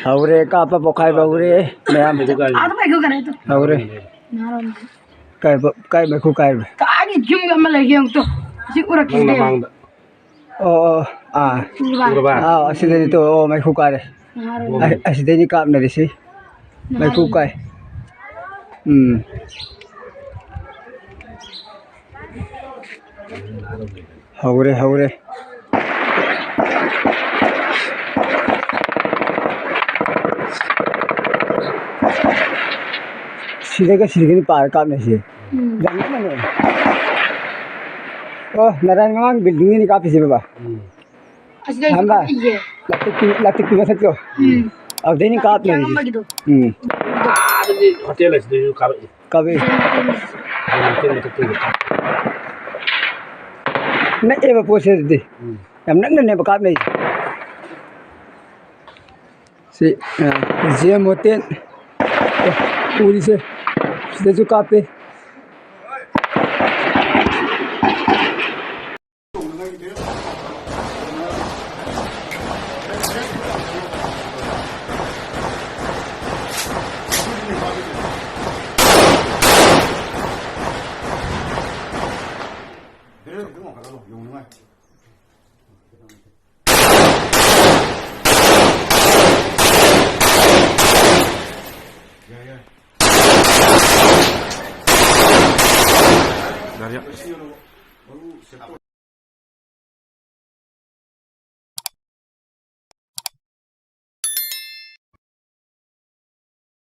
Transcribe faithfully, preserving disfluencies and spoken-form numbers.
ꯍꯧꯔꯦ, ꯀꯥꯞꯄ ꯄꯣꯛꯈꯥꯏꯕ ꯍꯧꯔꯦ, ꯃꯌꯥꯝ꯫ ꯑꯗꯨ ꯀꯥꯏ? ꯑꯥꯗ ꯃꯩꯈꯨ ꯀꯔꯤ ꯇꯨ? ꯍꯧꯔꯦ꯫ ꯅꯥꯔꯣꯝꯗ꯫ ꯀꯥꯏ ꯕ-, ꯀꯥꯏ ꯃꯩꯈꯨ ꯀꯥꯏꯕ? ꯀꯥꯏꯒꯤ ꯌꯨꯝ ꯑꯃ ꯂꯩꯒꯦ ꯑꯃꯨꯛꯇꯣ꯫ ꯁꯤ ꯎꯔꯛꯈꯤꯁꯦ꯫ ꯅꯪ ꯃꯃꯥꯡꯗ꯫ ꯑꯣ, ꯑꯣ, ꯑꯥ꯫ ꯎꯔꯕ? ꯎꯔꯕ? ꯑꯥ, ꯑꯁꯤꯗꯗꯤ ꯇꯣ, ꯑꯣ, ꯃꯩꯈꯨ ꯀꯥꯔꯦ꯫ ꯅꯥꯔꯣꯝꯗ꯫ ꯑ-, ꯑꯁꯤꯗꯩꯗꯤ ꯀꯥꯞꯅꯔꯤꯁꯤ꯫ ꯃꯩꯈꯨ ꯅꯥꯔꯣꯝꯗ꯫ ꯀꯥꯏ꯫ ꯎꯝ꯫ ꯍꯧꯔꯦ, ꯍꯧꯔꯦ꯫ ꯁꯤꯗꯒ ꯁꯤꯗꯒꯅꯤ ꯄꯥꯔ ꯀꯥꯞꯅꯩꯁꯦ꯫ ꯎꯝ꯫ ꯌꯥꯝ ꯅꯛꯅꯅꯦ꯫ ꯑꯣ, ꯅꯔꯥꯟ ꯃꯃꯥꯡ ꯕꯤꯜꯗꯤꯡꯗꯅꯤ ꯀꯥꯞꯄꯤꯁꯦ ꯕꯕꯥ꯫ ꯎꯝ꯫ ꯑꯁꯤꯗꯩꯁꯨ ꯑꯍꯥꯟꯕ ꯀꯥꯞꯄꯛꯏꯌꯦ꯫ ꯂꯥꯛꯇꯦꯛꯄꯤ, ꯂꯥꯛꯇꯦꯛꯄꯤ ꯃꯊꯛꯇꯣ꯫ ꯎꯝ꯫ ꯑꯗꯨꯗꯩꯅꯦ ꯀꯥꯞꯅꯔꯤꯁꯦ꯫ ꯌꯥꯝꯃꯝꯕꯒꯤꯗꯣ꯫ ꯎꯝ꯫ ꯑꯥꯗꯗꯤ ꯍꯣꯇꯦꯜ ꯑꯁꯤꯗꯩꯁꯨ ꯀꯥꯞꯄꯛꯏ꯫ ꯀꯥꯞꯄꯛꯏ꯫ ꯍꯣꯇꯦꯜ ꯃꯊꯛꯇꯩꯁꯨ ꯀꯥꯞꯄꯛꯏ꯫ ꯅꯛꯑꯦꯕ ꯄꯣꯠꯁꯦ ꯑꯗꯨꯗꯤ꯫ ꯎꯝ꯫ ꯌꯥꯝ ꯅꯛꯅꯅꯦꯕ ꯀꯥꯞꯅꯩꯁꯦ꯫ ꯁꯤ, ꯑ, ꯖꯤ ꯑꯦꯝ ꯍꯣꯇꯦꯜ꯫ ꯑꯦ, ꯎꯔꯤꯁꯦ꯫ ꯁꯤꯗꯁꯨ ꯀꯥꯞꯄꯦ꯫ ꯌꯥꯔꯦ꯫